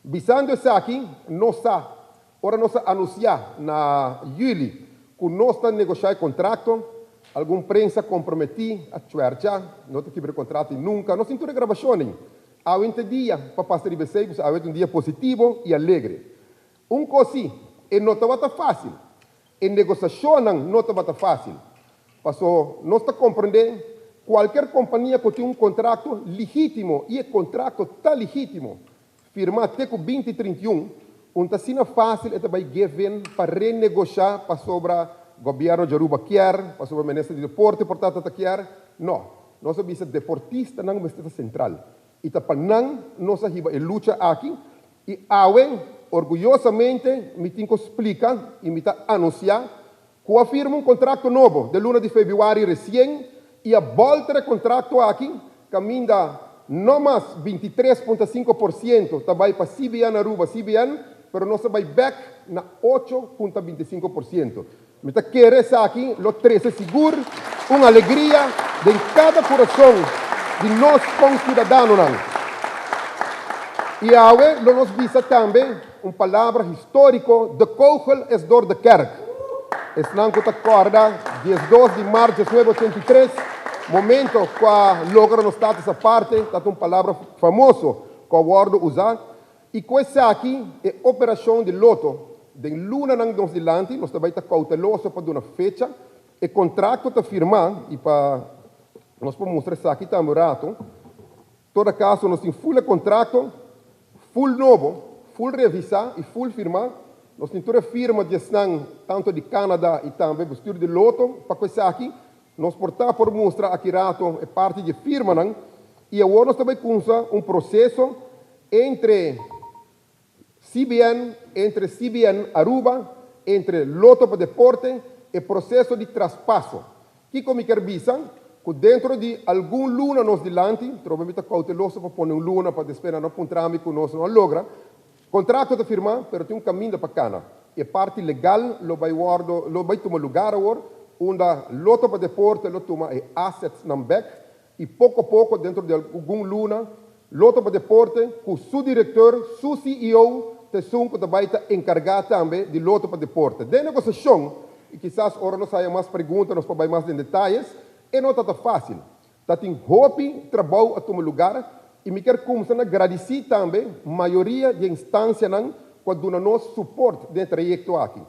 Bisando esaki, nos sa, ora nos a anuncia na juli cu nos ta negocia contrato, algun prensa comprometi a chuercha, no ta kibra contrato nunca, nos tin tur grabacion. Awe ta dia pa pasa riba esey, awe un dia positivo y alegre. Un cos si, e no tabata facil. E negociacion no tabata facil. Paso, nos ta comprende, cualkier compania cu tin un contrato legitimo, y e contrato ta legitimo, firma te cu 2031, no ta asina facil e bay give in pa renegocia pasobra gobierno di Aruba kier, pasobra minister di deporte por tanto kier. No, nos a bisa deportistanan mester ta central. Y ta pa nan nos a hiba e lucha aki y awe orguyosamente mi tin cu splica y mi ta anuncia cu a firma un contrato nobo den luna di februari recien y a bolter e contrato aki caminda no mas 23,5% ta bay pa CBN Aruba, CBN, pero nos ta bay back na 8,25%. Mi ta kere esaki lo trece sigur un alegria den cada curason di nos conciudadanonan. Y awe lo nos bisa tambe un palabra historico: "De kogel is door de kerk." Esnan cu ta corda 12 di maart di 1983, momento cu a logra nos status aparte, ta un palabra famoso cu a wordo usa. Y cu esaki, e operacion di Lotto, den lunanan nos dilanti, nos tambe ta cauteloso pa duna fecha, e contrato ta firma y pa nos por mustra esaki tambe rato. Todo caso, nos tin full contrato, full nobo, full revisa y full firma. Nos tin tur firma di esnan, tanto di Canada y tambe bestuur di Lotto, pa esaki, nos por ta por mustra aki rato e parti di firmanan, y awor nos tambe ta cuminsa un proceso entre CBN Aruba, entre Lotto pa Deporte, e proceso di traspaso. Kico mi kier bisa? Cu den di algun luna nos dilanti, trobe mi ta cauteloso pa pone un luna pa despues no puntra mi cu nos no logra. Contrato ta firma, pero tin un caminda pa cana. E parti legal lo bay wordo, lo bay tuma lugar awor, unda Lotto pa Deporte lo tuma e assets nan back y poco poco den di algun luna Lotto pa Deporte, cu su director, su CEO, t'esun cu tambe ta encarga tambe di Lotto pa Deporte. Den negociacion, y kisas ora nos haya mas pregunta, nos por bay mas den detaye, e no ta facil. Ta tin hopi trabou a tuma lugar y mi kier cuminsa gradici tambe mayoria di instancianan cu a duna nos support den e trayecto aki.